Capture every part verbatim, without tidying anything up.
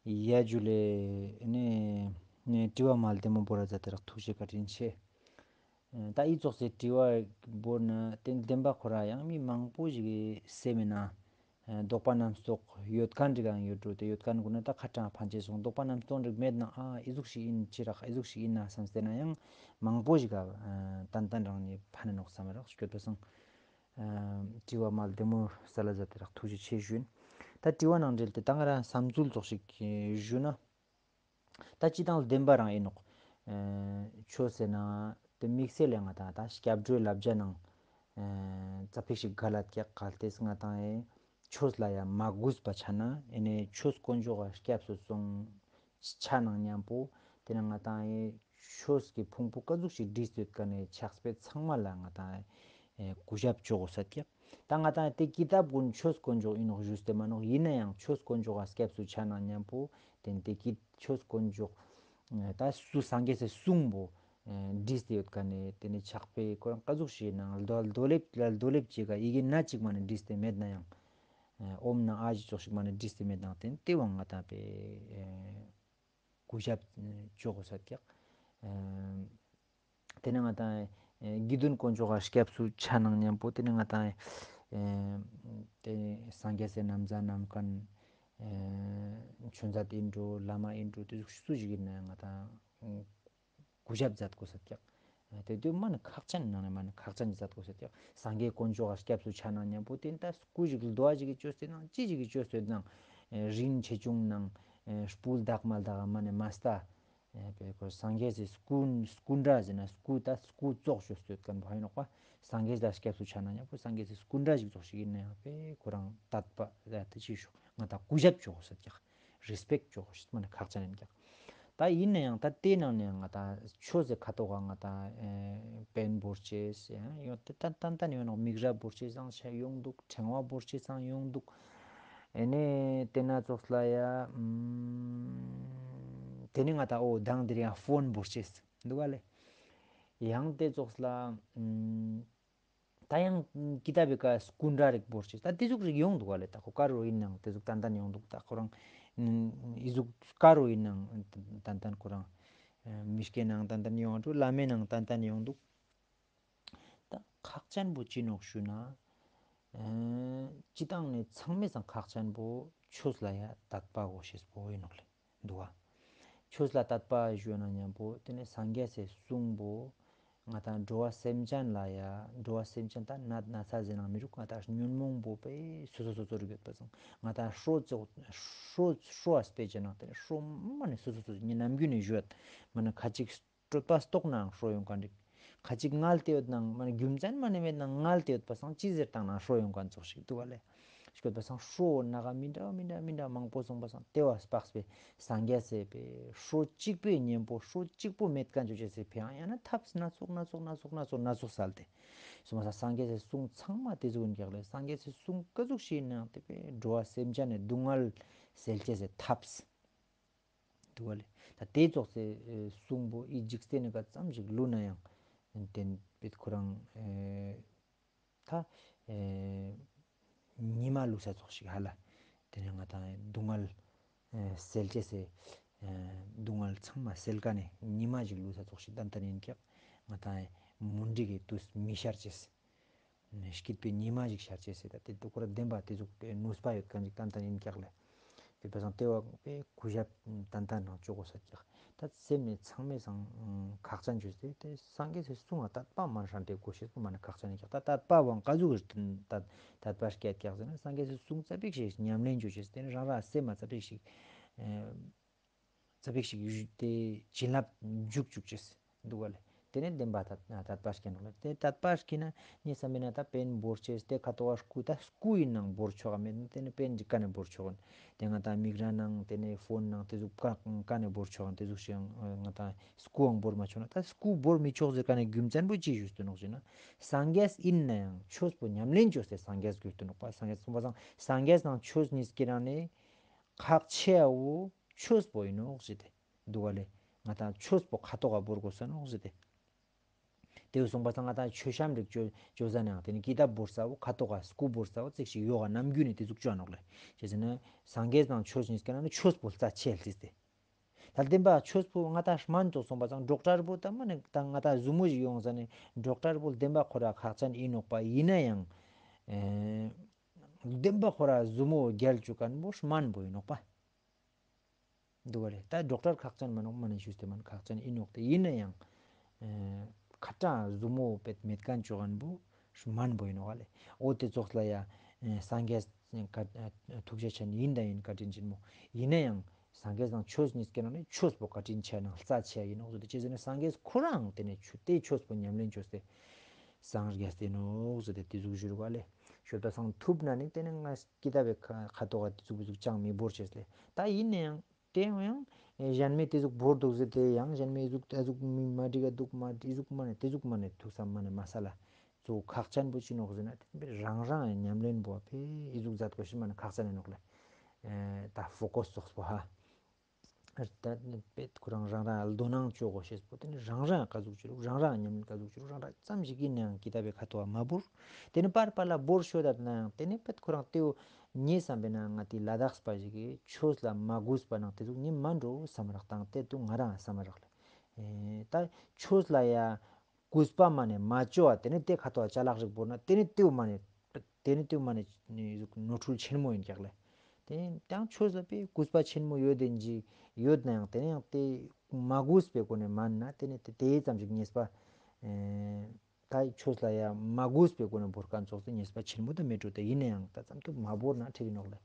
ཡ་ཇུ་ལེ། ནི་ནི་དྲི་བ་མ་ལྡེ་མོ་བོར་ར་མཛད་དེ་རག་ཐུགས་རྗེ་བཀའ་དྲིན་ཆེ། ད་འི་ཙོགས་སི་དྲི་བ་བོར་ན་ཏེ་བདེན་པ་ཁོ་ར་ཡང་མི་མང་པོ་ཞིག་གི་སེམས་ན་དོགས་པ་རྣམ་རྟོག་ཡོད་མཁན་ཅིག་ཡང་ཡོད་འགྲོ། ཏེ་ཡོད་མཁན་གུན་ན་ད་ཁ་ཏང་ཕན་ཆད་སོང་། དོགས་པ་རྣམ་རྟོག་ཅིག་མེད་ན་ཨ་འི་ཟུག་ཞིག་ཨིན་ཅི་རག་འི་ཟུག་ཞིག་ཨིན་ན་བསམས་ཏེ་ན་ཡང་མང་པོ་ཞིག་ག་ཏན་ཏན་རང་ནི་ཕན་ནོག་བསམ་རག་སྐྱོད་པ་སང་། དྲི་བ་མ་ལྡེ་མོ་སལ་ལ་མཛད་དེ་རག་ཐུགས་རྗེ་ཆེ་ཞུ་ཨིན། ད་དྲི་བ་ནང་འབྲེལ་ཏེ་ད་ང་རང་བསམ་ཚུལ་ཙོགས་ཤིག་ཞུ་ན། ད་སྤྱི་བཏང་བདེན་པ་རང་ཨིན་ནོག་ཆོས་ཟེར་ན་ཏེ་དམིགས་བསལ་ལས་ང་ཏང་ད་སྐྱབས་འགྲོའི་བསླབ་བྱ་ནང་ཙ་པིག་ཞིག་ག་ལ་ཀྱག་གལ་ཏེ་ང་ཏང་ཨེ་ཆོས་ལ་ཡང་མ་གུས་པ་ཆ་ན་ཨེ་ནེ་ཆོས་དཀོན་མཆོག་ག་སྐྱབས་སུ་སོང་ཆ་ནང་མཉམ་པོ་ཏེ་ནེ་ང་ཏང་ཨེ་ཆོས་ཀྱི་ཕུང་པོ་ག་ཟུག་ཞིག་བྲིས་ཡོད་མཁན་ནི་ཕྱག་དཔེ་ཚང་མ་ལ་ང་ཏང་ཨེ་གུས་ཞབས་ཅོ་གོས་ཀྱག་ད་ང་ཏང་ཏེ་ཀི་ཏབ་གུན་ཆོས་དཀོན་མཆོག་ཨིན་ནོག་ཞུས་ཏེ་མ་ནོག་ཨིན་ན་ཡང་ཆོས་དཀོན་མཆོག་ག་སྐྱབས་སུ་ཆ་ནང་མཉམ་པོ་ཏེ་ནེ་ཏེ་ཀི་ཆོས་དཀོན་མཆོག་ད་སུ་སངས་རྒྱས་སི་གསུང་པོ་བྲིས་ཏེ་ཡོད་མཁན་ནི་ཏེ་ནེ་ཕྱག་དཔེ་ཁོ་རང་ག་ཟུག་ཞིག་ནང་རྡོ་རྡོ་ལེབ་ལ་རྡོ་ལེབ་ཅིག་ག་ཡི་གེ་སྣ་གཅིག་མ་ནེ་བྲིས་ཏེ་མེད་ན་ཡང་ཨོམ་ནང་ཨ་ཞེ་ཙོགས་ཤིག་མ་ནེ་བྲིས་ཏེ་མེད་ན་ཏེ་ནེ་ཏེ་བོ་ང་ཏང་པེ་གུས་ཞབས་ཅོ་གོས་ཀྱག་ཏེ་ནེ་ང་ཏང་ཨེ་དགེ་འདུན་དཀོན་མཆོག་ག་སྐྱབས་སུ་ཆ་ནང་མཉམ་པོ་ཏེ་ནེ་ང་ཏང་ཨེ་ཏེ་སངས་རྒྱས་སི་ན་བཟའ་བསྣམས་མཁན་ཨེ་ཆོས་མཛད་ཨིན་འགྲོ་བླ་མ་ཨིན་འགྲོ་ཏེ་ཟུག་སུ་ཞིག་ཨིན་ན་ང་ཏང་གུས་ཞབས་མཛད་གོས་ཀྱག་ཏེ་དུས་མ་ནེ་ཁག་ཅན་ནང་ནེ་མ་ནེ་ཁག་ཅན་མཛད་གོས་ཀྱག་སངས་རྒྱས་དཀོན་མཆོག་ག་སྐྱབས་སུ་ཆ་ནང་མཉམ་པོ་ཏེ་ད་སྐུ་ཞིག་རྡོ་བ་ཞིག་གི་ཅོས་ཏེ་ནང་ཅི་ཞིག་གི་ཅོས་ཏེ་ནང་ཨེ་རིན་ཆེ་ཆུང་ནང་ཨེ་སྤུས་དག་མ་དག་མ་ནེ་མ་ལྟ། ཨེ་པེ་ཁོ་སངས་རྒྱས་སི་སྐུ་སྐུ་འདྲ་ཟེར་ན་སྐུ་ད་སྐུ་ཙོགས་ཞིག་ཡོད་མཁན་བོ་ཨིན་ནོག་པ། སངས་རྒྱས་ལ་སྐྱབས་སུ་ཆ་ན་ཡང་པོ་སངས་རྒྱས་སི་སྐུ་འདྲ་ཞིག་ཙོགས་ཤིག་ཨིན་ན་ཡང་པེ་ཁོ་རང་དད་པ་ད་ཏེ་ཅི་ཞུ་ང་ཏང་གུས་ཞབས་ཅོ་གོས་ཀྱག་རེས་པེཀྚ་ཅོ་གོས་ཤེས་མ་ནེ་ཁག་ཅན་ཨིན་ཀྱག་ད་ཨིན་ན་ཡང་ད་ཏེ་ནང་ནེ་ཡང་ང་ཏང་ཆོས་སི་ཁ་ཐོག་ག་ང་ཏང་ཨེ་པེན་བོར་ཅེས་ཡང་ཡོད་ཏེ་ཏན་ཏན་ཡོད་ནོག་མིག་ར་བོར་ཅེས་ཟེར་ཡང་ཡོང་འདུག་ཕྲེང་བ་བོར་ཅེས་ཡང་ཡོང་འདུག་ཨེ་ནེ་ཏེ་ན་ཙོགས་ལ་ཡ་ཨམ་ཏེ་ནེ་ང་ཏང་འོ་མདང་དེ་རིང་ཡང་ཕོན་བོར་ཅེས་འདུག་ག་ལེ། ཡང་ཏེ་ཙོགས་ལ་ཨམ་ད་ཡང་ཀི་ཏབ་བི་ཀ་སྐུ་འདྲ་རིག་བོར་ཅེས་ད་ཏེ་ཟུག་རིག་ཡོང་འདུག་ག་ལེ། ད་ཁོ་ཀ་རུ་ཨིན་ནའང་ཏེ་ཟུག་ཏན་ཏན་ཡོང་འདུག་ད་ཁོ་རང་ཨི་ཟུག་ཀ་རུ་ཨིན་ནའང་ཏན་ཏན་ཁོ་རང་མི་སྐྱའི་ནང་ཏན་ཏན་ཡོང་འདུག་བླ་མའི་ནང་ཏན་ཏན་ཡོང་འདུག་ད་ཁག་ཅན་བོ་ཅི་ནོག་ཞུ་ན། ཨ་སྤྱི་བཏང་ནེ་ཚང་མའེ་སང་ཁག་ཅན་བོ་ཆོས་ལ་ཡ་དད་པ་གོས་ཤེས་པོ་ཨིན་ནོག་ལེ། འདུག་ག་ཆོས་ལ་དད་པ་ཞུ་ན་མཉམ་པོ་ཏེ་ནེ་སངས་རྒྱས་སི་གསུང་པོ་ང་ཏང་འགྲོ་བ་སེམས་ཅན་ལ་ཡ་འགྲོ་བ་སེམས་ཅན་ད་ནད་ན་ཚ་ཟེར་ན་མི་རུག་ང་ཏང་ཉོན་མོངས་པོ་པེ་སོ་སོ་སོ་སོ་རུ་ཡོད་པ་སང་ང་ཏང་ཧྲོ་ཙོགས་ཧྲོ་ཧྲོ་བ་སྤེ་ཅེ་ན་ཏེ་ནེ་ཧྲོ་མ་ནེ་སོ་སོ་སོ་སོ་ནམ་རྒྱུན་ནེ་ཞུ་ཡོད་མ་ནེ་ཁ་ཅིག་གྲོད་པ་ལྟོགས་ནའང་ཧྲོ་ཡོང་མཁན་རིག་ཁ་ཅིག་ངལ་ཏེ་ཡོད་ནའང་མ་ནེ་རྒྱུ་མཚན་མ་ནེ་མེད་ནའང་ངལ་ཏེ་ཡོད་པ་སང་ཅི་ཟེར་བཏང་ནའང་ཧྲོ་ཡོང་མཁན་ཙོགས་ཤིག་འདུག་ག་ལེ། སྐྱོད་པ་སང་ཧྲོ་ནག་མི་འདྲ་མི་འདྲ་མི་འདྲ་མང་པོ་སོང་པ་སང་ཏེ་བ་སྤགས་པེ་སངས་རྒྱས་སི་པེ་ཧྲོ་གཅིག་པོའི་གཉེན་པོ་ཧྲོ་གཅིག་པོ་མེད་མཁན་ཅོ་ཅེས་སི་ཕི་ཡང་ཡང་ན་ཐབས་སྣ་ཚོགས་སྣ་ཚོགས་སྣ་ཚོགས་སྣ་ཚོགས་སྣ་ཚོགས་སལ་ཏེ། སོང་པ་སང་སངས་རྒྱས་སི་གསུང་ཚང་མ་ཏེ་ཟུག་ཨིན་ཀྱག་ལེ། སངས་རྒྱས་སི་གསུང་ཀ་ཟུག་ཞིག་ཨིན་ནའང་ཏེ་པེ་འགྲོ་བ་སེམས་ཅན་ནི་སྡུག་བསྔལ་སེལ་ཅེས་སི་ཐབས། འདུག་ག་ལེ། ད་ཏེ་ཙོགས་སི་གསུང་པོ་ཨི་འཇིག་རྟེན་ནི་ཀ་ཙམ་ཞིག་ལུས་ན་ཡང་ཏེ་ནེ་པེ་ཁོ་རང་ཨེ་ད་ཨེ་ཉི་མ་ལུས་ས་ཙོགས་ཤིག་ཧ་ལ། ཏེ་ནེ་ང་ཏང་སྡུག་བསྔལ་ཨེ་སེལ་ཅེས་སི་ཨེ་སྡུག་བསྔལ་ཚང་མ་སེལ་མཁན་ནི་ཉི་མ་ཞིག་ལུས་ས་ཙོགས་ཤིག་ཏན་ཏན་ཨིན་ཀྱག་ང་ཏང་མུན་དིག་གི་དུས་མི་ཤར་ཅེས། སྐྱིད་པའི་ཉི་མ་ཞིག་ཤར་ཅེས་ཟེར་ད་ཏེ་དུ་ཁོ་ར་བདེན་པ་ཏེ་ཟུག་ནུས་པ་ཡོད་མཁན་ཞིག་ཏན་ཏན་ཨིན་ཀྱག་ལེ། ཏེ་བས་སང་ཏེ་བ་པེ་གུས་ཞབས་ཏན་ཏན་རང་ཅོ་གོས་ཀྱག་ད་སེམས་ནེ་ཚང་མའེ་སང་ཁག་ཅན་ཅོས་ཏེ་ཏེ་སངས་རྒྱས་སི་གསུང་ང་དད་པ་མ་ཧྲན་ཏེ་གོས་ཤེས་པོ་མ་ནེ་ཁག་ཅན་ཨིན་ཀྱག་ད་དད་པ་བོ་ཀ་ཟུག་གི་དད་དད་པ་སྐྱེད་ཀྱག་ཟེར་ན་སངས་རྒྱས་སི་གསུང་ཙ་པིག་ཞིག་ཉམས་ལེན་ཅོ་ཅེས་ཏེ་ནེ་རང་རང་སེམས་མ་ཙ་པིག་ཞིག་ཨེ་ཙ་པིག་ཞིག་ཏེ་བྱིན་རླབས་འཇུག་བཅུག་ཅེས་འདུག་ག་ལེ། ཏེ་ནེ་བདེན་པ་དད་དད་པ་སྐྱེ་ནོག་ལེ། ཏེ་དད་པ་སྐྱེ་ན་ངས་བསམ་མེད་ན་ད་པེན་བོར་ཅེས་ཏེ་ཁ་ཐོག་ག་སྐུ་ད་སྐུ་ཨིན་ནའང་བོར་ཆོག་ག་མེད་ན་ཏེ་ནེ་པེན་ཅིག་ཀ་ནེ་བོར་ཆོག་ག་ཏེ་ང་ཏང་མིག་ར་ནང་ཏེ་ནེ་ཕོན་ནང་ཏེ་ཟུག་ཀ་ཀ་ནེ་བོར་ཆོག་ག་ཏེ་ཟུག་ཞིག་ང་ཏང་སྐུའང་བོར་མ་ཆོག་ན་ད་སྐུ་བོར་མི་ཆོག་ཟེར་མཁན་ནི་རྒྱུ་མཚན་པོ་ཅི་ཞུས་ཏེ་ནོག་ཞེ་ན་སངས་རྒྱས་ཨིན་ནའང་ཆོས་པོ་ཉམས་ལེན་ཅོས་ཏེ་སངས་རྒྱས་གྱུར་ཏེ་ནོག་པ། སངས་རྒྱས་གསུངས་པ་སང་སངས་རྒྱས་ནང་ཆོས་གཉིས་ཀྱི་ནང་ནེ་ཁག་ཆེ་བོ་ཆོས་པོ་ཨིན་ནོག་ཟེར་ཏེ་འདུག་ག་ལེ། ང་ཏང་ཆོས་པོ་ཁ་ཐོག་ག་བོར་གོས་ས་ནོག་ཟེར་ཏེ། ཏེ་བོ་སོང་པ་སང་ང་ཏང་མཆོད་བཤམས་རིགས་ཅོ་ཅོ་ཟ་ནའང་ཏེ་ནེ་ཀི་ཏབ་བོར་ས་བོ་ཁ་ཐོག་ག་སྐུ་བོར་ས་བོ་ཙིག་ཞིག་ཡོག་ག་ནམ་རྒྱུན་ནེ་ཏེ་ཟུག་ཅོ་ནོག་ལེ། ཅི་ཟེར་ན་སངས་རྒྱས་དང་ཆོས་གཉིས་ཀ་ནང་ནེ་ཆོས་པོ་རྩ་ཆེ་ལ་ཟེར་ཏེ། ད་བདེན་པ་ཆོས་པོ་ང་ཏང་སྨན་ཙོགས་སོང་པ་སང་ཌོག་ཊར་པོ་ད་མ་ནེ་ད་ང་ཏང་ཟུར་མོ་ཞིག་ཡོང་ཟ་ནེ་ཌོག་ཊར་པོ་བདེན་པ་ཁོ་རང་ཁག་ཅན་ཨིན་ནོག་པ། ཨིན་ནའང་ཨེ་བདེན་པ་ཁོ་རང་ཟུར་མོ་རྒྱལ་ཅུག་ཁན་པོ་སྨན་པོ་ཨིན་ནོག་པ། འདུག་ག་ལེ། ད་ཌོག་ཊར་ཁག་ཅན་མ་ནོག། མ་ནེ་ཞུས་ཏེ་མ་ནེ་ཁག་ཅན་ཨིན་ནོག། ཏེ་ཨིན་ནའང་ཨེ་ཁ་ཏང་ཟུར་མོ་པེད་མེད་ཁན་ཅོ་ཁན་པོ་སྨན་པོ་ཨིན་ནོག་ག་ལེ། འོ་ཏེ་ཙོགས་ལ་ཡ་ཨེ་སངས་རྒྱས་ཀ་ཨེ་ཐུགས་རྗེ་ཅན་ཨིན་ད་ཨིན་བཀའ་དྲིན་ཆེན་མོ། ཨིན་ནའང་སངས་རྒྱས་དང་ཆོས་གཉིས་ཀའི་ནང་ནེ་ཆོས་པོ་བཀའ་དྲིན་ཆེ་ནང་རྩ་ཆེ་ཨིན་ནོག་ཟེར་ཏེ། ཅི་ཟེར་ན་སངས་རྒྱས་ཁོ་རང་ཏེ་ནེ་ཆོས་ཏེ་ཆོས་པོ་ཉམས་ལེན་ཅོས་ཏེ་སངས་རྒྱས་ཏེ་ནོག་ཟེར་ཏེ་ཏེ་ཟུག་ཞུ་རུག་ག་ལེ། ཤོད་པ་སང་ཐུབ་ན་ནི་ཏེ་ནེ་ང་ཀི་ཏབ་བི་ཁ་ཁ་ཐོག་ག་ཏེ་ཟུག་ཟུག་ཅང་མི་བོར་ཅེས་ལེ། ད་ཨིན་ནའང་ཏེ་ཡང་ཨེ་གཞན་མའི་ཏེ་ཟུག་བོར་འདུག་ཟེར་ཏེ་ཡང་གཞན་མའི་ཟུག་ད་ཟུག་མི་མ་འགྲིག་ག་འདུག་མ་འགྲིག་ཟུག་མ་ནེ་ཏེ་ཟུག་མ་ནེ་ཐུགས་བསམ་མ་ནེ་མ་ས་ལ་གཙོ་བོ་ཁག་ཅན་པོ་ཅི་ནོག་ཟེར་ན་ཏེ་རང་རང་ཉམས་ལེན་པོ་ཕེ་ཨི་ཟུག་མཛད་དགོས་ཤེས་མ་ནེ་ཁག་ཅན་ཨིན་ནོག་ལེ། ཨེ་ད་ཕོ་ཀོས་ཙོགས་པོ་ཧ། ད་ནི་པེད་ཁོ་རང་རང་རང་དོ་སྣང་ཅོ་དགོས་ཤེས་པོ་ཏེ་ནི་རང་རང་ཀ་ཟུག་ཅོ་རུག་རང་རང་ཉམས་ལེན་ཀ་ཟུག་ཅོ་རུག་རང་རང་ཙམ་ཞིག་ཨིན་ནའང་ཀི་ཏབ་བི་ཁ་ཐོག་ག་མ་བོར། ཏེ་ནི་པར་པར་ལ་བོར་ཤོད་ད་ནའང་ཏེ་ནི་པེད་ཁོ་རང་ཏེ་བོ་ངའི་བསམ་པའི་ནང་ང་ཏི་ལ་དྭགས་པ་ཞིག་གི་ཆོས་ལ་མ་གུས་པ་ནང་ཏེ་ཟུག་ནི་མ་འགྲོ་བསམ་རག་དང་ཏེ་དུ་ང་རང་བསམ་རག་ལེ། ཨེ་ད་ཆོས་ལ་ཡ་གུས་པ་མ་ནེ་མ་ཅོ་བ་ཏེ་ནི་ཏེ་ཁ་ཐོག་ག་ཅ་ལག་རིགས་བོར་ན་ཏེ་ནི་ཏེ་བོ་མ་ནེ་ཏེ་ནི་ཏེ་བོ་མ་ནེ་ནོར་འཁྲུལ་ཆེན་མོ་ཨིན་ཀྱག་ལེ། ཏེ་ཡང་ཆོས་ལ་པེ་གུས་པ་ཆེན་མོ་ཡོད་དེ་ཅིག་ཡོད་ནའང་ཏེ་ནི་ཡང་ཏེ་མ་གུས་པའི་སྒོ་ནེ་མན་ན་ཏེ་ནི་ཏེ་ཏེ་ཙམ་ཞིག་ཉེས་པ་ཨེ་ད་ཆོས་ལ་ཡ་མ་གུས་པའི་སྒོ་ནེ་བོར་ཁན་ཙོགས་ཏེ་ཉེས་པ་ཆེན་མོ་ད་མེད་འགྲོ། ཏེ་ཨིན་ནའང་ད་ཙམ་ཐུབ་མ་བོར་ན་འགྲིག་ཨིན་ནོག་ལེ།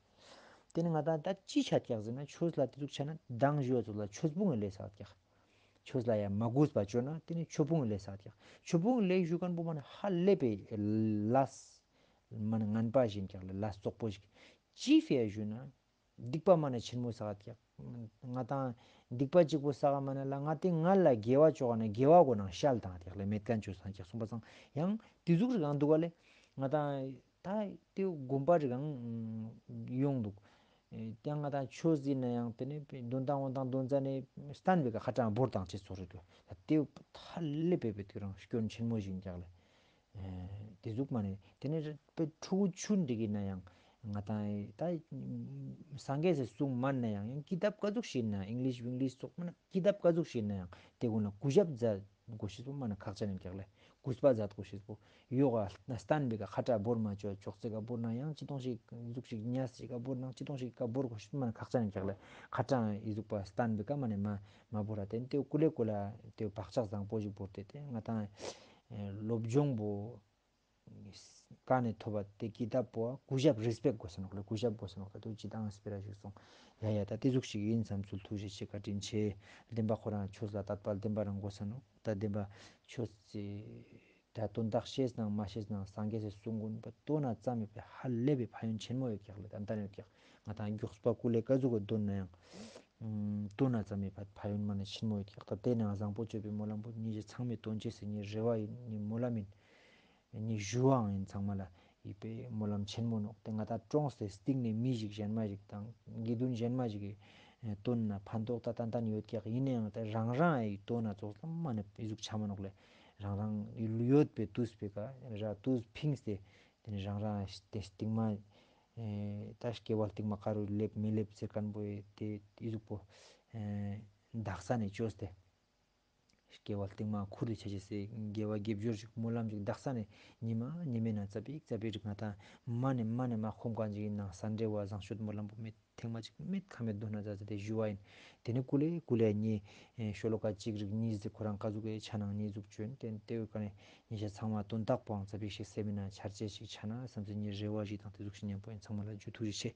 ཏེ་ནི་ང་ད་ད་ཅི་ཆ་ཀྱག་ཟེར་ན་ཆོས་ལ་ཏེ་ཟུག་ཆ་ན་མདང་ཞུ་བ་ཙོགས་ལ་ཆོས་ཕུང་གི་ལས་ས་ཀྱག། ཆོས་ལ་ཡ་མ་གུས་པ་ཅོ་ན་ཏེ་ནི་ཆོས་ཕུང་གི་ལས་ས་ཀྱག། ཆོས་ཕུང་གི་ལས་ཞུ་ཁན་པོ་མ་ནེ་ཧ་ལས་པའི་ལས་མ་ནེ་ངན་པ་ཞིག་ཨིན་ཀྱག་ལེ། ལས་བཙོག་པོ་ཞིག། ཅི་ཕི་ཡ་ཞུ་ན་སྡིག་པ་མ་ནེ་ཆེན་མོ་ས་ཀྱག། ང་ཏང་སྡིག་པ་ཅིག་པོ་ས་ག་མ་ནེ་ལ་ང་ཏི་ང་ལ་དགེ་བ་ཅོ་ག་ན་དགེ་བ་གོ་ནང་ཤལ་དང་ཀྱག་ལེ། མེད་ཁན་ཅོ་ས་ཀྱག་སོང་པ་སང་ཡང་ཏེ་ཟུག་རིགས་གང་འདུག་ག་ལེ། ང་ཏང་ད་ཏེ་དགོན་པ་རིགས་གང་ཡོང་འདུག། ཨེ་ཡང་ང་ཏང་ཆོས་ཟེར་ན་ཡང་ཏེ་ནི་དོན་དང་འོན་དང་དོན་ཟ་ནེ་སྟན་པའི་ཀ་ཁ་ཏང་བོར་དང་ཅེས་ཚོར་རེད་དོ། ད་ཏེ་ཧ་ལས་པའི་པེ་ཏེ་རང་སྐྱོན་ཆེན་མོ་ཞིག་ཨིན་ཀྱག་ལེ། ཨེ་ཏེ་ཟུག་མ་ནེ་ཏེ་ནི་པེ་ཕྲུ་གུ་ཆུན་འདྲི་གི་ན་ཡང་ང་ཏང་ད་སངས་རྒྱས་སི་གསུང་མན་ན་ཡང་ཡང་ཀི་ཏབ་ཀ་ཟུག་ཤེས་ན་ཨིང་ལིཤ་ཝིང་ལིཤ་ཙོགས་མ་ནེ་ཀི་ཏབ་ཀ་ཟུག་ཤེས་ན་ཡང་ཏེ་གུན་ལ་གུས་ཞབས་མཛད་དགོས་ཤེས་པོ་མ་ནེ་ཁག་ཅན་ཨིན་ཀྱག་ལེ། གུས་པ་མཛད་དགོས་ཤེས་པོ། ཡོག་ག་སྟན་པའི་ཀ་ཁ་ཏ་བོར་མ་ཅོ་ཅོག་ཙེ་ཀ་བོར་ན་ཡང་ཅི་དོང་ཞིག་ཟུག་ཞིག་ཉས་ཞིག་ཀ་བོར་ན་ཅི་དོང་ཞིག་ཀ་བོར་དགོས་ཤེས་པོ་མ་ནེ་ཁག་ཅན་ཨིན་ཀྱག་ལེ། ཁ་ཏ་ཨི་ཟུག་པ་སྟན་པའི་ཀ་མ་ནེ་མ་མ་བོར་ར་ཏེ་ཏེ་ཀུ་ལེ་ཀུ་ལ་ཏེ་བག་ཆགས་བཟང་པོ་ཞིག་བོར་ཏེ་ཏེ་ང་ཏང་ཨེ་སློབ་སྦྱོང་པོ་ཀ་ནེ་ཐོབ་པ་ཏེ་ཀི་ཏབ་པོ་གུས་ཞབས་རི་སྤེག་དགོས་ས་ནོག་ལེ། གུས་ཞབས་དགོས་ས་ནོག། ད་དུ་ཅི་དང་སྤེ་ར་ཞིག་སོང་། ཡ་ཡ་ད་ཏེ་ཟུག་ཞིག་ཨིན་བསམ་ཚུལ་ཐུགས་རྗེ་ཆེ་བཀའ་དྲིན་ཆེ། བདེན་པ་ཁོ་རང་ཆོས་ལ་དད་པ་བདེན་པ་རང་དགོས་ས་ནོག། ད་བདེན་པ་ཆོས་སི་ད་དོན་དག་ཤེས་ནང་མ་ཤེས་ནང་སངས་རྒྱས་སི་གསུང་གུན་པ་དོན་ན་ཙམ་མེད་པའི་ཧ་ལས་པའི་ཕན་ཡོན་ཆེན་མོ་ཡོད་ཀྱག་ལེ། ད་ལྟ་ཡོད་ཀྱག། ང་ཏང་མགྱོགས་པ་ཀུ་ལེ་ཀ་ཟུག་གི་དོན་ན་ཡང་དོན་ན་ཙམ་མེད་པ་ཕན་ཡོན་མ་ནེ་ཆེན་མོ་ཡོད་ཀྱག། ད་ཏེ་ནང་བཟང་པོ་སྤྱོད་པའི་སྨོན་ལམ་པོ་ཉེ་ཞ་ཚང་མའི་དོན་ཅེས་སི་ངའི་རེ་བ་ཨིན། ངའི་སྨོན་ལམ་ཨིན། ངའི་ཞུ་བའང་ཨིན། ཚང་མ་ལ་ཨི་པེ་སྨོན་ལམ་ཆེན་མོ་ནོག། ཏེ་ང་ཏང་གྲོངས་ཏེ་སྟིང་ནེ་མི་ཞིག་གཞན་མ་ཞིག་དང་དགེ་འདུན་གཞན་མ་ཞིག་གི་དོན་ན་ཕན་ཐོགས་ད་ཏན་ཏན་ཡོད་ཀྱག། ཨིན་ནའང་ད་རང་རང་ཨི་དོན་ན་ཙོགས་ལ་མ་ནེ་ཨི་ཟུག་ཆ་མ་ནོག་ལེ། རང་རང་ཡོད་པའི་དུས་པེ་ཀ་ར་དུས་ཕིངས་ཏེ་ཏེ་ནེ་རང་རང་ཏེ་སྟིང་མ་ཨེ་ད་སྐྱེ་བ་སྟིང་མ་ཀ་རུ་སླེབ་མི་སླེབ་ཟེར་ཁན་པོ་ཨེ་ཏེ་ཨི་ཟུག་པོ་ཨེ་དག་ས་ནེ་ཅོས་ཏེ་སྐྱེ་བ་སྟིང་མ་ཁུར་ཏེ་ཆ་ཅེས་སི་དགེ་བ་དགེ་སྦྱོར་ཞིག་སྨོན་ལམ་ཞིག་དག་ས་ནེ་ཉི་མ་ཉི་མའི་ནང་ཙ་པིག་ཙ་པིག་རིག་ང་ཏང་མ་ནེ་མ་ནེ་མ་ཁོམ་ཁན་ཅིག་ཨིན་ནང་སན་ཌེ་བ་བཟང་སྤྱོད་སྨོན་ལམ་པོ་མེད། ཐེངས་མ་ཅིག་མེད་ཁ་མེད་དོན་ན་ཛ་ཛ་ཏེ་ཞུ་བ་ཨིན། ཏེ་ནེ་ཀུ་ལེ་ཀུ་ལེ་ཉེ་ཤོ་ལོ་ཀ་གཅིག་རིག་གཉིས་ཟེར་ཁོ་རང་ཀ་ཟུག་གི་ཆ་ནང་ཉེ་ཟུག་ཅོན་ཏེ་ཏེ་བོའི་ཀ་ནེ་ཉེ་ཞ་ཚང་མ་དོན་དག་པོའང་ཙ་པིག་ཞིག་སེམས་ན་ཆར་ཅེས་ཤིག་ཆ་ན་བསམ་ཚེ་ཉེ་རེ་བ་ཞིག་དང་ཏེ་ཟུག་ཞིག་ཉམ་པོ་ཨིན། ཚང་མ་ལ་ཇུ་ཐུགས་རྗེ་ཆེ།